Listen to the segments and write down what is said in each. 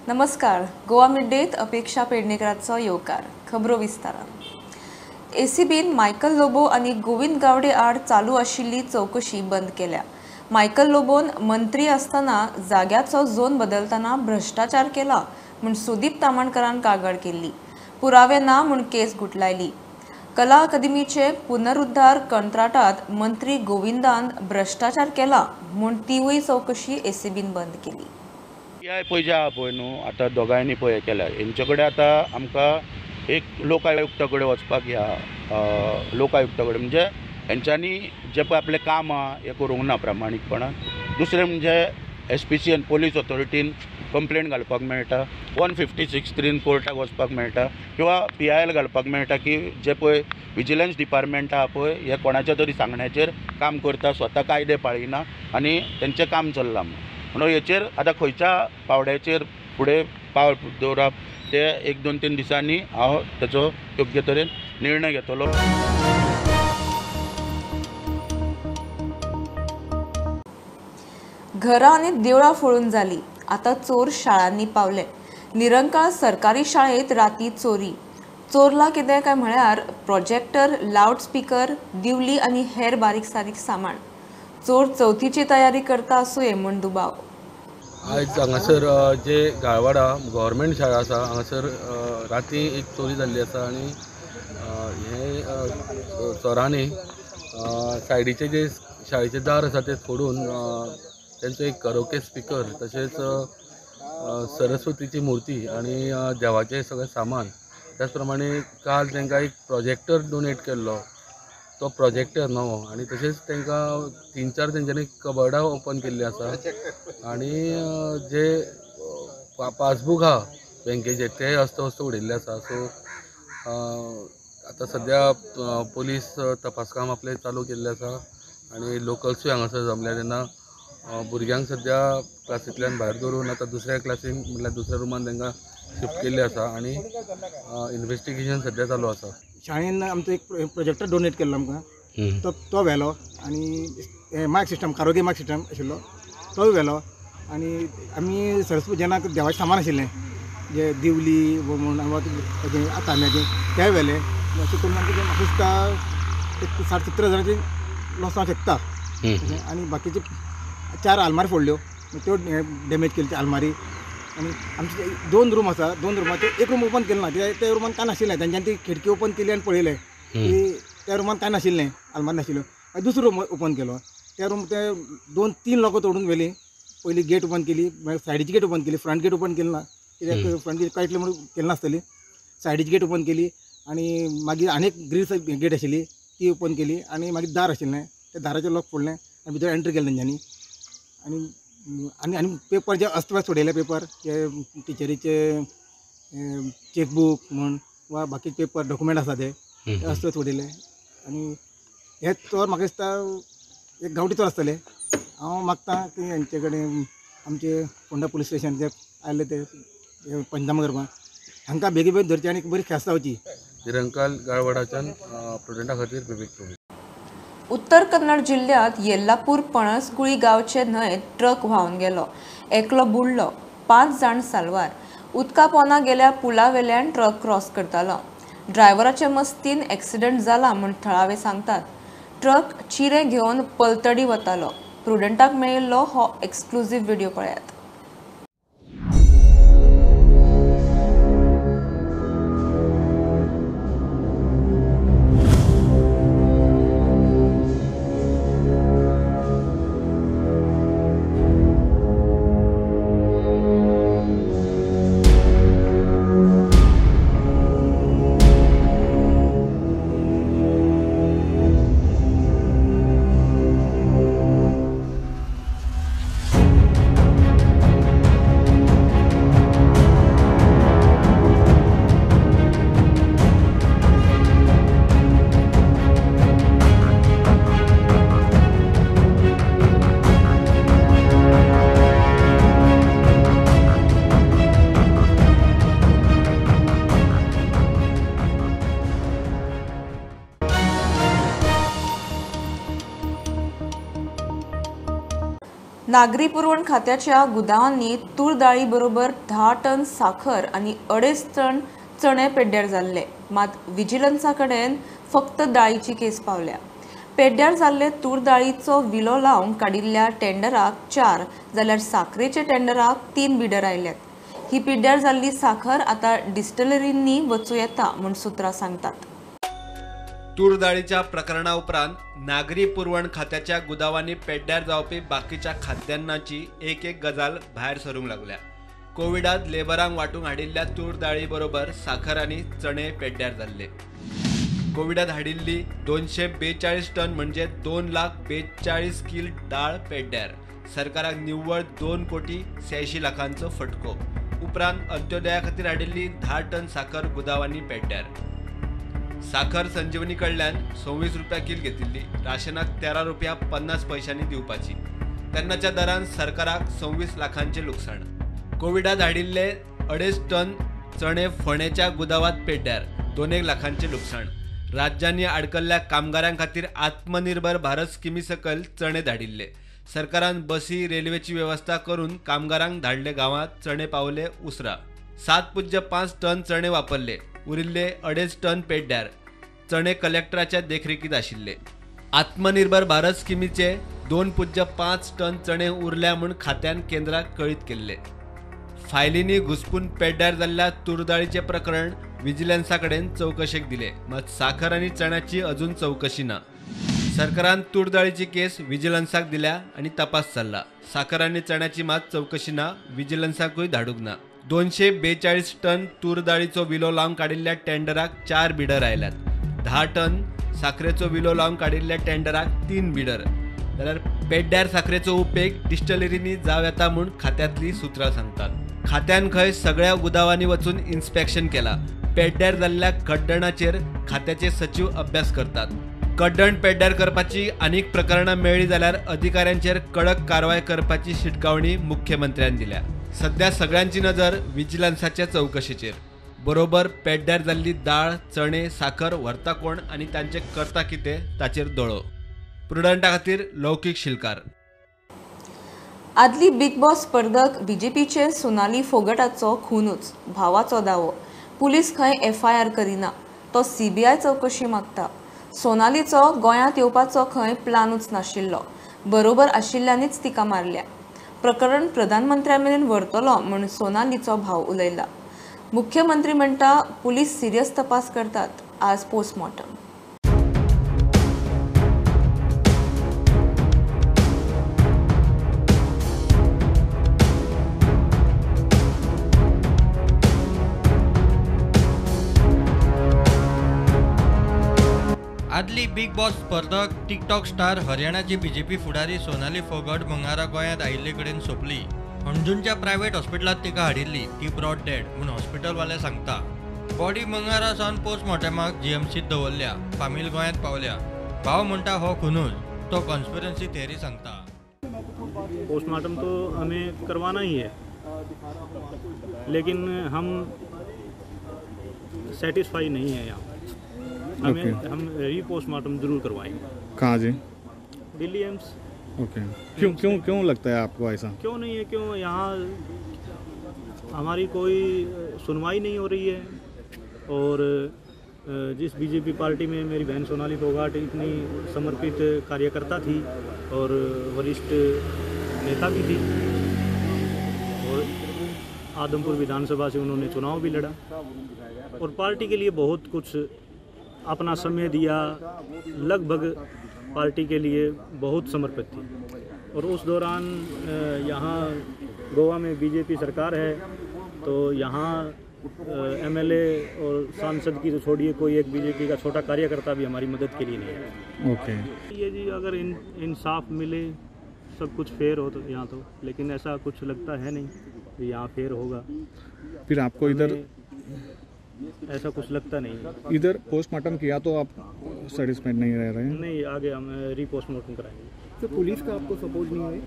नमस्कार, गोवा मिड डेत अपेक्षा पेडणेकराचो येवकार. खबरो विस्तारान. एसीबीन मायकल लोबो आनी गोविंद गावडे आड चालू आशिल्ली चवकशी बंद केल्या. मायकल लोबोन मंत्री आसतना जाग्याचो झोन बदलतना भ्रष्टाचार केला म्हूण सुदीप तामणकरान कागाळ केल्ली. पुरावे ना म्हूण केस गुटलायली. कला अकादमीचे पुनरुद्धार कंत्राटात मंत्री गोविंदान भ्रष्टाचार केला म्हूण तिवूय चवकशी एसीबीन बंद केली. पी I पळय जे आहा पळय न्हू, आतां दोगांयनी पळय केल्या हेंचे कडेन आतां आमकां एक लोक आयुक्ता कडेन वचपाक ह्या लोक आयुक्ता कडेन म्हणजे हेंच्यांनी जें पळय आपलें काम आहा हें करूंक ना प्रामाणीकपणान. दुसरें म्हणजे एसपीसीएन पोलीस ऑथॉरिटीन कंप्लेन घालपाक मेळटा, 156(3) कोर्टाक वचपाक मेळटा किंवा PIL घालपाक मेळटा की जे पळय विजिलन्स डिपार्टमेंट आहा पळय हे कोणाच्या तरी सांगण्याचेर काम करता, स्वता कायदे पाळिना आनी तेंचें काम चल्लां म्हणून हेचेर आतां खंयच्या पावड्याचेर फुडें पावल दवरप ते 1-2-3 दिसांनी हांव तेचो योग्य तरेन निर्णय घेतलो. घरां आनी देवळां फोडून जाली, आतां चोर शाळांनी पावले. निरंकाळ सरकारी शाळेंत राती चोरी. चोरला कितें काय म्हळ्यार प्रोजेक्टर, लावडस्पीकर, दिवली आनी हेर बारीक सारीक सामान. चोर चवथीची तयारी करता आसुये म्हूण दुबाव. आयज हांगासर जे गाळवाडा गव्हर्मेंट शाळा आसा हांगासर राती एक चोरी जाल्ली आसा आनी हे चोरांनी सायडीचे जे शाळेचे दार आसा ते फोडून तेंचो एक करोके स्पिकर तशेंच सरस्वतीची मुर्ती आनी देवाचें सगळें सामान, त्याच प्रमाणे काल तांकां एक प्रोजेक्टर डोनेट केल्लो तो प्रोजेक्टर नवो आनी तशेंच तांकां 3-4 तेंच्यांनी कबर्डां ओपन केल्लीं आसा आनी जे पासबूक आहा बँकेचे ते अस्तव्यस्त उडयल्ले आसा. सो आतां सद्या पोलीस तपास काम आपलें चालू केल्लें आसा आनी लोकल्सूय हांगासर जमल्या तेन्ना भुरग्यांक सद्या क्लासींतल्यान भायर दवरून आतां दुसऱ्या क्लासीन म्हणल्यार दुसऱ्या रुमान तांकां शिफ्ट केल्लें आसा आनी इन्वेस्टिगेशन सद्या चालू आसा. शाळेन आमचो एक प्रोजेक्टर डोनेट केल्लो आमकां, तो व्हेलो आनी mic system, karaoke mic system आशिल्लो तोय व्हेलो आनी आमी सरस्वती पुजनाक देवाचें सामान आशिल्लें जे दिवली म्हूण तांब्याचें तें व्हेलें. अशें करून आमकां म्हाका दिसता एक 60-70 हजाराचें लॉस जावंक शकता. आनी बाकीचे 4 आलमारी फोडल्यो, त्यो डॅमेज केली ती आलमारी. आनी आमचे 2 रूम आसा, 2 रुमाचे एक रूम ओपन केलें ना कित्याक त्या रुमान कांय नाशिल्लें. तेंच्यांनी ती खिडकी ओपन केली आनी पळयलें की त्या रुमान कांय नाशिल्लें, आलमारी नाशिल्ल्यो. मागीर दुसरो रूम ओपन केलो, त्या रूम ते 2-3 लोकां तोडून व्हेली. पयली गेट ओपन केली, मागीर सायडीची गेट ओपन केली, फ्रंट गेट ओपन केली ना कित्याक फ्रंट गेट कळटलें म्हणून केली नासतली. सायडीची गेट ओपन केली आनी मागीर आनी एक ग्रील गेट आशिल्ली ती ओपन केली आनी मागीर दार आशिल्लें त्या दाराचें लॉक फोडलें आनी भितर एंट्री केली तेंच्यांनी. आनी आनी आनी पेपर जे अस्तव्यस्त उडयले पेपर, जे टिचरीचे चॅकबूक म्हूण वा बाकी पेपर डॉक्युमेंट आसा ते अस्तव्यस्त उडयले. आनी हे चोर म्हाका दिसता एक गांवठी चोर आसतले. हांव मागता की हेंचे कडेन आमचे फोंडा पुलीस स्टेशन जे आयले ते पंचनामा करपाक हांकां बेगीन बेगीन धरचे आनी बरी ख्यास्त जावची. निरंकाल गाळवाडाच्यान प्रुडंटा खातीर विवेक प्रभू. उत्तर कन्नड जिल्ह्यात येल्लापूर पणसगुळी गांवचे न्हंयेत ट्रक व्हांवन गेलो. एकलो बुडलो, 5 जाण साल्वार. उदका पोना गेल्या पुला वेल्यान ट्रक क्रॉस करतालो. ड्रायव्हराचे मस्तीन एक्सिडंट जाला म्हूण थळावे सांगतात. ट्रक चिरे घेवन पलतडी वतालो. प्रुडंटाक मेळिल्लो हो एक्सक्लुझिव्ह व्हिडिओ पळयात. नागरी पुरवण खात्याच्या गुदावांनी तूर दाळी बरोबर 10 टन साखर आनी 2.5 टन चणे पेड्ड्यार जाल्ले. मात विजिलन्सा कडेन फक्त दाळीची केस पावल्या. पेड्ड्यार जाल्ले तूर दाळीचो विलो लावंक काडिल्ल्या टेंडराक 4 जाल्यार साखरेच्या टेंडराक 3 बिडर आयल्यात. ही पिड्ड्यार जाल्ली साखर आतां डिस्टिलरींनी वचूं येता म्हूण सुत्रां सांगतात. तूर दाळीच्या प्रकरणा उपरांत नागरी पुरवण खात्याच्या गुदावांनी पेड्ड्यार जावपी बाकीच्या खाद्यान्नाची एक एक गजाल भायर सरूंक लागल्या. कोविडात लेबरांक वांटूंक हाडिल्ल्या तूर दाळी बरोबर साखर आनी चणे पेड्ड्यार जाल्ले. कोविडात हाडिल्ली 242 टन म्हणजे 2,42,000 कील डाळ पेड्ड्यार. सरकाराक निव्वळ 2,86 कोटींचो फटको. उपरांत अंत्योदया खातीर हाडिल्ली 10 टन साखर गुदावांनी पेड्ड्यार. साखर संजीवनी कडल्यान 26 रुपया कील घेतिल्ली, राशनाक 13 रुपया 50 पैशांनी दिवपाची. तेन्नाच्या दरान सरकाराक 26 लाखांचें लुकसाण. कोविडात हाडिल्ले 2.5 टन चणे फोंडेच्या गुदावात पेड्ड्यार, 2 लाखांचें लुकसाण. राज्यांनी आडकल्ल्या कामगारां खातीर आत्मनिर्भर भारत स्किमी सकयल चणे धाडिल्ले. सरकारान बसी रेल्वेची वेवस्था करून कामगारांक धाडले गांवांत चणे पावले उसरा. 7.5 टन चणे वापरले, उरिल्ले 2.5 टन पेड्ड्यार. चणे कलेक्टराच्या देखरेखीत आशिल्ले. आत्मनिर्भर भारत स्किमीचे 2.5 टन चणे उरल्या म्हूण खात्यान केंद्राक कळीत केल्ले. फायलींनी घुसपून पेड्ड्यार जाल्ल्या तूरदाळीचें प्रकरण विजिलन्सा कडेन चवकशेक दिले, मात साखर आनी चण्याची अजून चवकशी ना. सरकारान तूरदाळीची केस विजिलन्साक दिल्या आनी तपास चल्ला. साखर आनी चण्याची मात चवकशी ना, विजिलन्साकूय धाडूंक ना. 242 टन तूर दाळीचो विलो लावन काडिल्ल्या टेंडराक 4 बिडर आयल्यात. 10 टन साखरेचो विलो लावन काडिल्ल्या टेंडराक 3 बिडर. जाल्यार पेड्ड्यार साखरेचो उपेग डिस्टलरींनी जावं येता म्हूण खात्यांतलीं सुत्रां सांगतात. खात्यान खंय सगळ्या गुदावांनी वचून इन्स्पेक्शन केलां. पेड्ड्यार जाल्ल्या कड्डणाचेर खात्याचे सचीव अभ्यास करतात. कड्डण पेड्ड्यार करपाची आनीक प्रकरणां मेळ्ळीं जाल्यार अधिकाऱ्यांचेर कडक कारवाय करपाची शिटकावणी मुख्यमंत्र्यान दिल्या. सध्या सगळ्यांची नजर विजिलन्साच्या चवकशेचेर. बरोबर पेड्ड्यार जाल्ली दाळ, चणे, साखर व्हरता कोण आनी तांचे करता कितें ताचेर दोळो. प्रुडंटा खातीर लौकीक शिलकार. आदली बिग बॉस स्पर्धक बीजेपीचे सोनाली फोगटाचो खूनूच भावाचो दावो. पुलीस खंय एफआयआर करिना, तो सीबीआय चवकशी मागता. सोनालीचो गोंयांत येवपाचो खंय प्लानूच नाशिल्लो, बरोबर आशिल्ल्यानीच तिका मारल्या. प्रकरण प्रधानमंत्र्या मेरेन व्हरतलो म्हूण सोनालीचो भाव उलयला. मुख्यमंत्री म्हणटा पुलीस सिरियस तपास करतात. आज पोस्टमॉर्टम. आदली बिग बॉस स्पर्धक टिकटॉक स्टार हरियाणाची बीजेपी फुडारी सोनाली फोगट मंगळारा गोंयांत आयिल्ले कडेन सोंपली. हणजूणच्या प्रायव्हेट हॉस्पिटलांत तिका हाडिल्ली. ती ब्रॉड डेड म्हूण हॉस्पिटलवाले सांगता. बॉडी मंगळारा सावन पोस्टमॉर्टमाक जीएमसीत दवरल्या. फामील गोंयांत पावल्या. भाव म्हणटा हो खुनूच, तो कॉन्स्पिरन्सी थियरी सांगता. पोस्टमार्टम तो हमें करवाना ही है, लेकिन हम सेटिस्फाई नहीं है. यहाँ हमें हम री पोस्टमार्टम जरूर करवाएंगे. कहाँ जी? दिल्ली एम्स. ओके. क्यों क्यों क्यों लगता है आपको ऐसा? क्यों नहीं है, क्यों यहाँ हमारी कोई सुनवाई नहीं हो रही है. और जिस बीजेपी पार्टी में मेरी बहन सोनाली फोगाट इतनी समर्पित कार्यकर्ता थी और वरिष्ठ नेता भी थी, और आदमपुर विधानसभा से उन्होंने चुनाव भी लड़ा और पार्टी के लिए बहुत कुछ अपना समय दिया, लगभग पार्टी के लिए बहुत समर्पित थी. और उस दौरान यहाँ गोवा में बीजेपी सरकार है, तो यहाँ एमएलए और सांसद की तो छोड़िए, कोई एक बीजेपी का छोटा कार्यकर्ता भी हमारी मदद के लिए नहीं है. ओके. ये जी अगर इंसाफ मिले, सब कुछ फेयर हो तो यहाँ तो, लेकिन ऐसा कुछ लगता है नहीं कि यहाँ फेयर होगा. फिर आपको इधर ऐसा कुछ लगता नहीं. इधर पोस्टमार्टम किया तो आप सेटिस्फाइड नहीं रह रहे हैं? नहीं, आगे हम री पोस्टमार्टम कराएंगे. तो पुलिस का आपको सपोर्ट नहीं है?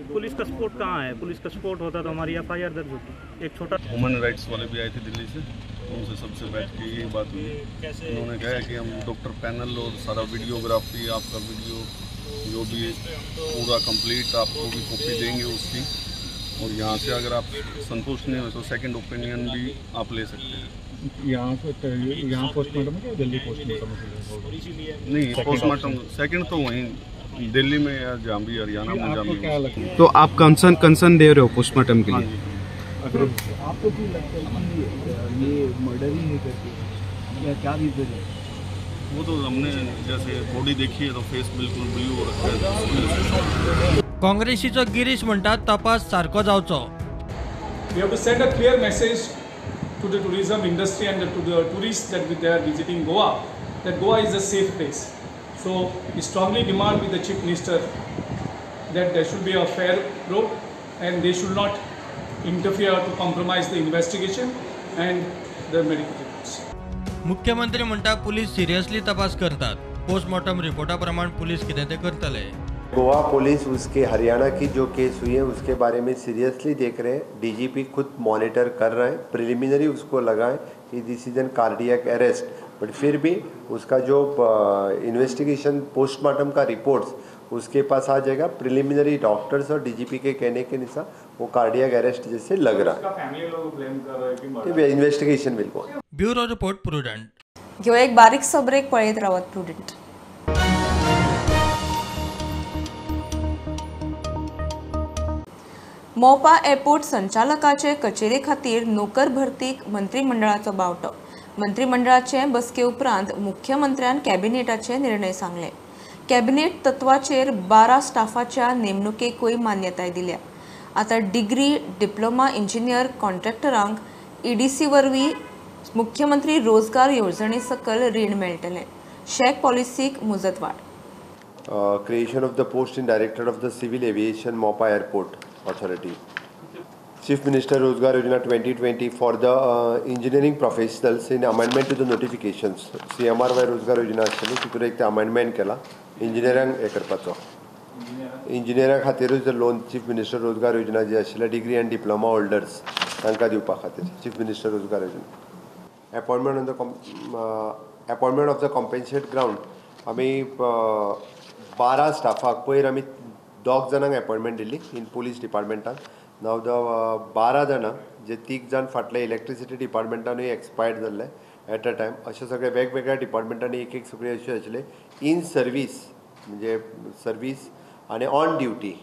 पुलिस का सपोर्ट कहाँ है? पुलिस का सपोर्ट होता तो हमारी एफआईआर दर्ज होती. एक छोटा ह्यूमन राइट्स वाले भी आए थे दिल्ली से, उनसे सबसे बैठ के यही बात हुई. उन्होंने कहा कि हम डॉक्टर पैनल और सारा वीडियोग्राफी, आपका वीडियो जो भी पूरा कंप्लीट आपको भी कॉपी देंगे उसकी। और यहाँ से अगर आप संतुष्ट नहीं हो तो सेकंड ओपिनियन भी आप ले सकते हैं। यहाँ यहाँ पोस्टमार्टम है क्या दिल्ली पोस्टमार्टम? नहीं, पोस्टमार्टम सेकंड तो वहीं दिल्ली में या जहाँ भी, हरियाणा में जहाँ भी। तो आप कंसर्न दे रहे हो पोस्टमार्टम के लिए? आपको क्यों लगता है कि ये मर्डर ही नहीं करके या क्या रीजन है? वो तो हमने जैसे बॉडी देखी है तो फेस बिल्कुल ब्लू हो रखा है। काँग्रेसीचो गिरीश म्हणटा तपास सारको जावचो। We have to send a clear message to the tourism industry and to the tourists that they are visiting Goa, that Goa is a safe place. So we strongly demand with the Chief Minister that there should be a fair probe and they should not interfere to compromise the investigation and the medical reports. मुख्यमंत्री म्हणटा police seriously तपास करतात, postmortem रिपोर्टा प्रमाण police कितें ते करतले। Goa police उसके हरियाणा की जो केस हुई है उसके बारे में सीरियसली देख रहे हैं। डीजीपी खुद मॉनिटर कर रहे हैं। प्रिलिमिनरी उसको लगा है कि this is an cardiac arrest, but फिर भी उसका जो इन्वेस्टिगेशन पोस्टमार्टम का रिपोर्ट्स उसके पास आ जाएगा। प्रिलिमिनरी डॉक्टर्स और डीजीपी के कहने के अनुसार वो कार्डियक अरेस्ट जैसे लग रहा है। Investigation will go. Bureau report, Prudent. घेऊ एक बारीकसो ब्रेक, पळयत रावत प्रुडंट। मोपा एअरपोर्ट संचालकाचे कचेरे खातीर नोकर भरतीक मंत्रिमंडळाचो बावटो। मंत्रिमंडळाचे बसके उपरांत मुख्यमंत्र्यान कॅबिनेटाचे निर्णय सांगले। कॅबिनेट तत्वाचेर 12 स्टाफाच्या नेमणुकेकूय मान्यताय दिल्या। आतां डिग्री, डिप्लोमा इंजिनियर कॉन्ट्रॅक्टरांक ईडीसी वरवीं मुख्यमंत्री रोजगार येवजणे सकल रीण मेळटलें। Shack पॉलिसीक मुजतवाड। Creation of the post in director of the civil aviation Mopa airport authority. Chief Minister Rozgar Yojana 2020 for the engineering professionals in amendment to the notifications. CMRY Rozgar Yojana आशिल्ली तितून एक अमेंडमेंट केला इंजिनियरांक हें करपाचो। इंजिनियरां खातीरूच loan chief minister Rozgar Yojana जी आशिल्ली degree आनी डिप्लोमा होल्डर्स तांकां दिवपा खातीर chief minister Rozgar Yojana. Appointment of the compensate ground आमी 12 स्टाफाक पयर आमी 2 जाणांक अपॉयंटमेंट दिल्ली इन पुलीस डिपार्टमेंटान। नाव the 12 जाणां जे 3 जाण फाटले इलेक्ट्रिसिटी डिपार्टमेंटानूय एक्सपायर्ड जाल्ले एट अ टायम। अशे सगळे वेगवेगळ्या डिपार्टमेंटांनी एक एक सगळे अशे आशिल्ले इन सर्वीस म्हणजे सर्वीस आनी ऑन ड्युटी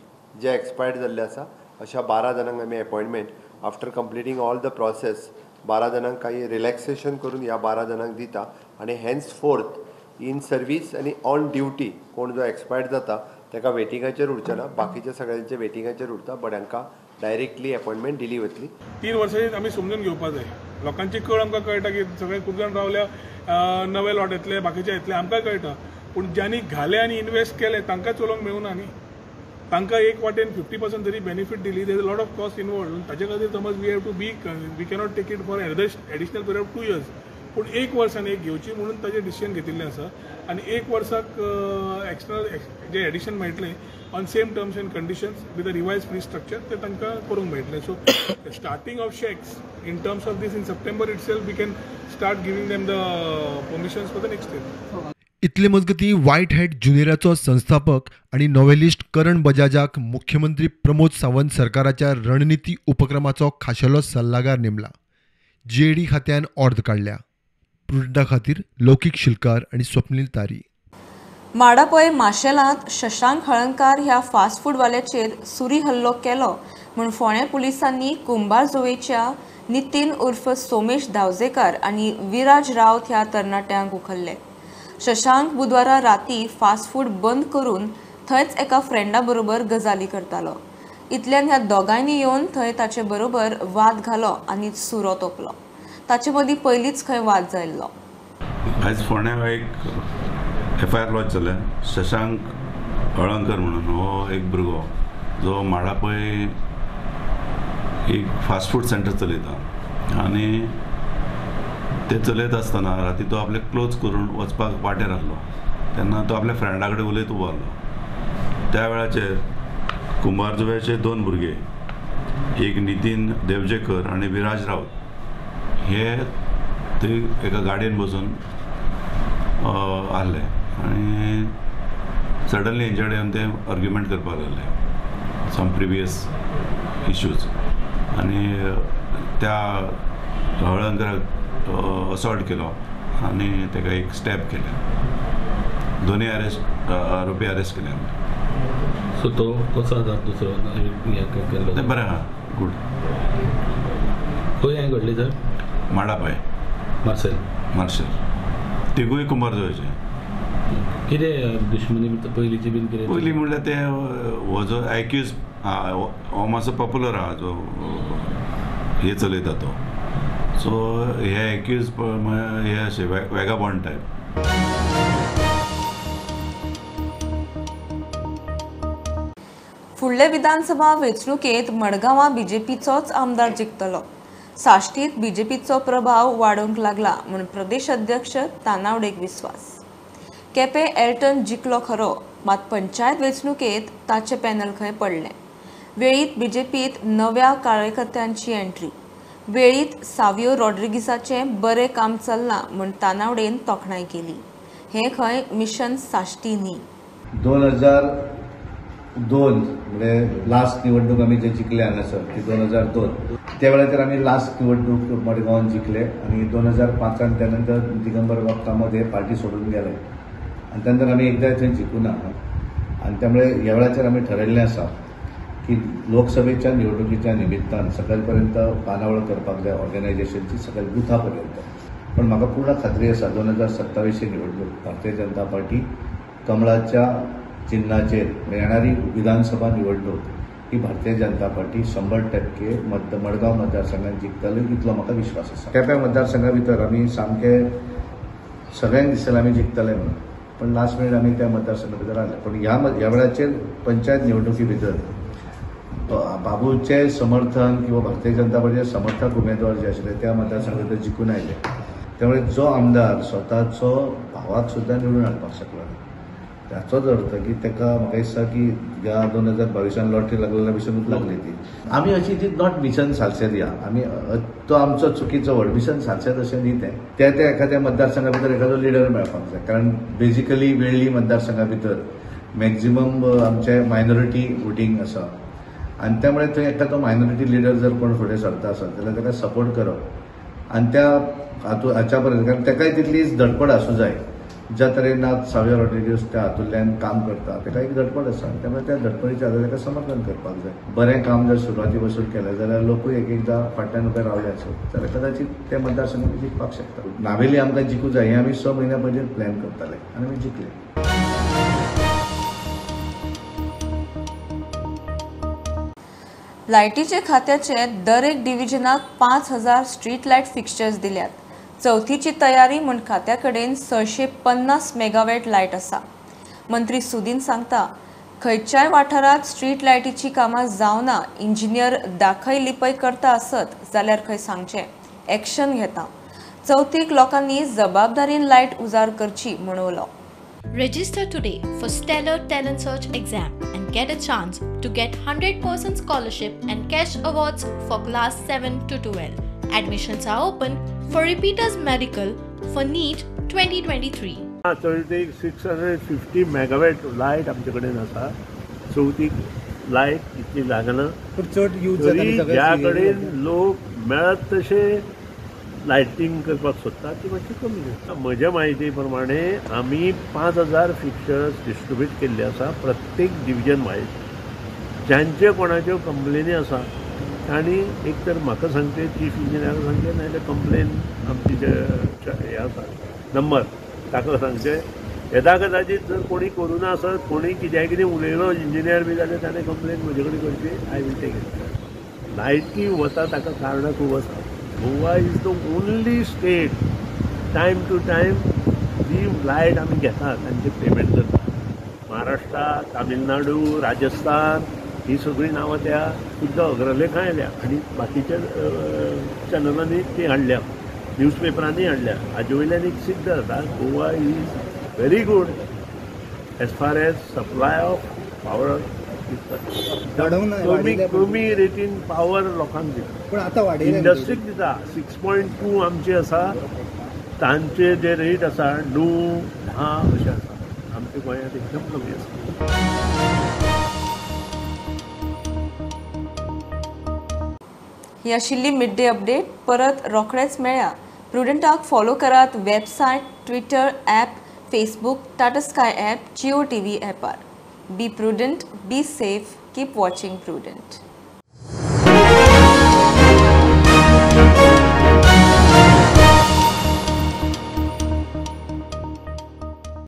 जे एक्सपायर्ड जाल्ले आसा अशा 12 जाणांक आमी appointment after completing all the process 12 जाणांक काही रिलॅक्सेशन करून ह्या 12 जाणांक दिता आनी हेन्स फोर्थ इन सर्वीस आनी ऑन ड्युटी कोण जो एक्सपायर्ड जाता ताका वेटिंगाचेर उरचें ना, बाकीच्या सगळ्यांचे वेटिंगाचेर उरता, बट हांकां डायरेक्टली अपॉयंटमेंट दिली वतली। 3 वर्सांनी आमी समजून घेवपाक जाय। लोकांची कळ आमकां कळटा की सगळे खूब जाण रावल्या नवे लॉट येतले बाकीचे येतले आमकां कळटा, पूण ज्यांनी घाले आनी इन्वेस्ट केले तांकां चलोवंक मेळूना न्ही। तांकां एक वाटेन 50% जरी बेनिफीट दिली there is a lot of cost involve. ताचे खातीर समज we have to be we cannot take it for another additional period of 2 years. पूण 1 वर्सान एक घेवची म्हणून ताजें डिसिजन घेतिल्लें आसा आनी 1 वर्साक एक्सटर्नल जे एडिशन मेळटलें on same terms and conditions with a revise fee structure ते तांकां करूंक मेळटलें। So starting of shacks in terms of this in September itself we can start giving them the permissions for the next year. इतले मजगतीं white hat ज्युनियराचो संस्थापक आनी नॉव्हेलिस्ट करण बजाजाक मुख्यमंत्री प्रमोद सावंत सरकाराच्या रणनिती उपक्रमाचो खाशेलो सल्लागार नेमला। जीएडी खात्यान ऑर्द काडल्या। प्रुडंटा खातीर लौकीक शिलकार आनी स्वप्नील तारी। माडापय माशेलांत शशांक हळंकार ह्या फास्ट फूडवाल्याचेर सुरी हल्लो केलो म्हूण फोंडें पुलिसांनी कुंभारजुवेच्या नितीन उर्फ सोमेश धावजेकार आनी विराज रावत ह्या तरणाट्यांक उखल्ले। शशांक बुधवारा राती फास्ट फूड बंद करून थंयच एका फ्रेंडा बरोबर गजाली करतालो। इतल्यान ह्या दोगांयनी येवन थंय ताचे बरोबर वाद घालो आनी सुरो तोपलो। ताचे मदीं पयलींच खंय वाद जाल्लो। आयज फोंड्या एक एफआयआर लॉन्च जाल्या। शशांक हळंकर म्हणून हो एक भुरगो जो माडापय एक फास्ट फूड सेंटर चलयता आनी ते चलयता आसतना राती तो आपले क्लोज करून वचपाक वाटेर आहलो तेन्ना तो आपल्या फ्रेंडा कडेन उलयत उबो आहलो। त्या वेळाचेर कुंभारजुव्याचे 2 भुरगे एक नितीन देवजेकर आनी विराज रावत हे थंय एका गाडयेन बसून आहले आनी सडनली हेंच्या कडेन येवन ते आर्ग्युमेंट करपाक लागले सम प्रिवियस इश्यूज आनी त्या हळंकराक असॉल्ट केलो आनी ताका एक स्टॅप केलें. दोनूय अरेस्ट आरोपी अरेस्ट केले आमी. सो तो कसो आसा दुसरो केल्लो? बरें आहा, गूड. खंय हें घडलें सर? माडापाय मार्सेल. मार्सेल तिगूय कुंभारजुवेचे. कितें दुश्मनी पयलींची बीन कितें? पयलीं म्हणल्यार ते हो जो एक्यूज हो मातसो पॉप्युलर आहा जो हे चलयता तो, सो हे एक्यूज हे अशे वेगाबॉन्ड टायप. फुडले विधानसभा वेंचणुकेंत मडगांवां बीजेपीचोच आमदार जिखतलो. साश्टीत बीजेपीचो प्रभाव वाडोवंक लागला म्हूण प्रदेश अध्यक्ष तानावडेक विस्वास. केपें एल्टन जिखलो खरो, मात पंचायत वेंचणुकेंत ताचें पॅनल खंय पडलें. वेळीत बीजेपीत नव्या कार्यकर्त्यांची एंट्री. वेळीत सावियो रॉड्रिगीसाचें बरें काम चल्लां म्हूण तानावडेन तोखणाय केली. हें खंय मिशन साश्टी न्ही. 2002 म्हणजे लास्ट निवडणूक आमी जे जिखले हांगासर ती 2002 त्या वेळाचेर आमी लास्ट निवडणूक मडगांवान जिखले आनी 2005 त्या नंतर दिगंबर बाब कामत हे पार्टी सोडून गेले आनी त्या नंतर आमी एकदां थंय जिखूना आनी त्यामुळे ह्या वेळाचेर आमी ठरयल्लें आसा की लोकसभेच्या निवडणुकीच्या निमित्तान सकयल पर्यंत बांदावळ करपाक जाय ऑर्गनायझेशनची सकयल बुथा पर्यंत. पण म्हाका पूर्ण खात्री आसा 2027 निवडणूक भारतीय जनता पार्टी कमळाच्या चिन्हाचेर येणारी विधानसभा निवडणूक ही भारतीय जनता पार्टी 100% मडगांव मतदारसंघात जिखतली इतलो म्हाका विश्वास आसा. केप्यां मतदारसंघा भितर आमी सामके सगळ्यांक दिसलें आमी जिखतले म्हणून, पण लास्ट मिनीट आमी त्या मतदारसंघा भितर आले. पण ह्या वेळाचेर पंचायत निवडणुकी भितर बाबूचे समर्थन किंवा भारतीय जनता पार्टीचे समर्थक उमेदवार जे आशिल्ले त्या मतदारसंघा भितर जिखून आयले. त्यामुळे जो आमदार स्वताचो भावाक सुद्दां निवडून हाडपाक शकलो ना ताचोच अर्थ की ताका म्हाका दिसता की ह्या 2022 लॉटरी लागलेल्या भशेनूच लागली ती. आमी अशी ती not mission सालसेत या आमी तो आमचो चुकीचो व्हड मिशन सालसेत अशें न्ही तें. त्या त्या एखाद्या मतदारसंघा भितर एखादो लिडर मेळपाक जाय, कारण बेजिकली वेळ्ळी मतदारसंघा भितर मॅक्झिमम आमचे मायनॉरिटी वोटींग आसा आनी त्यामुळे थंय एखादो मायनॉरिटी लिडर जर कोण फुडें सरता आसत जाल्यार ताका सपोर्ट करप आनी त्या हाच्या पर्यंत, कारण ताकाय तितलीच धडपड आसूं जाय. ज्या तरेन आज सावियो रॉड्रिगीस त्या हातूंतल्यान काम करता ताका एक धडपड आसा, त्यामुळे त्या धडपडीच्या आदार ताका समर्थन करपाक जाय. बरें काम जर सुरवाती पासून केलें जाल्यार लोकूय एक एकदां फाटल्यान उबे रावले आसत जाल्यार कदाचित ते मतदारसंघ जिखपाक शकता. नावेली आमकां जिखूं जाय हें आमी 6 म्हयन्या पयलीं प्लॅन करताले आनी आमी जिखले. लायटीचे खात्याचे दर एक डिव्हिजनाक 5000 स्ट्रीट लायट फिक्स्चर्स दिल्यात. चवथीची तयारी म्हूण खात्या कडेन 650 मेगावॅट लायट आसा. मंत्री सुदीन सांगता, खंयच्याय वाठारांत स्ट्रीट लायटीची कामां जावना, इंजिनियर दाखय लिपय करता आसत जाल्यार खंय सांगचें, एक्शन घेता. चवथीक लोकांनी जबाबदारीन लायट उजार करची म्हूण उलो. Register today for Stellar Talent Search exam and get a chance to get 100% scholarship and cash awards for class 7 to 12. Admissions are open for repeaters medical for NEET 2023. चवथीक 650 megawatt light आमचे कडेन आसा. चवथीक light इतली लागना, पण चड use जाता. ज्या कडेन लोक मेळत तशे लायटींग करपाक सोदता ती मातशी कमी जाता. म्हज्या म्हायती प्रमाणे आमी 5000 फिक्चर्स डिस्ट्रिब्यूट केल्ले आसा प्रत्येक डिविजन वायज. ज्यांचे कोणाच्यो कंप्लेनी आसा तांणी एक तर म्हाका सांगचें, चीफ इंजिनियराक सांगचें, नाजाल्यार कंप्लेन आमची जे हे आसा नंबर ताका सांगचें. येदा कदाचीत जर कोणी करूं ना आसत, कोणी कित्याय कितें उलयलो इंजिनियर बी जाल्यार ताणें कंप्लेन म्हजे कडेन करची, I will take it. लायटी वता ताका कारणां खूब आसा. Goa is the only state time to time ji light आमी घेतात तांचे पेमेंट करता. महाराष्ट्र, तामिळनाडू, राजस्थान ही सगळीं नांवां त्या सुद्दां अग्रलेखां आयल्या आनी बाकीच्या चॅनलांनी ती हाडल्या, न्यूज पेपरांनी हाडल्या. हाजे वयल्यान एक सिद्ध जाता Goa is very good as far as supply of power. कमी कमी रेटीन पावर लोकांक दिता, पण आतां वाडयलें. इंडस्ट्रीक दिता. 6.2 आमचे आसा, तांचे जे रेट आसा 9, 10 अशें आसा. आमच्या गोंयांत एकदम कमी आसा. ही आशिल्ली मिड डे अपडेट. परत रोखडेच मेळया. प्रुडंटाक फॉलो करात website, Twitter app, Facebook, Tata Sky app, Jio TV ॲपार. Be prudent, be safe, keep watching Prudent.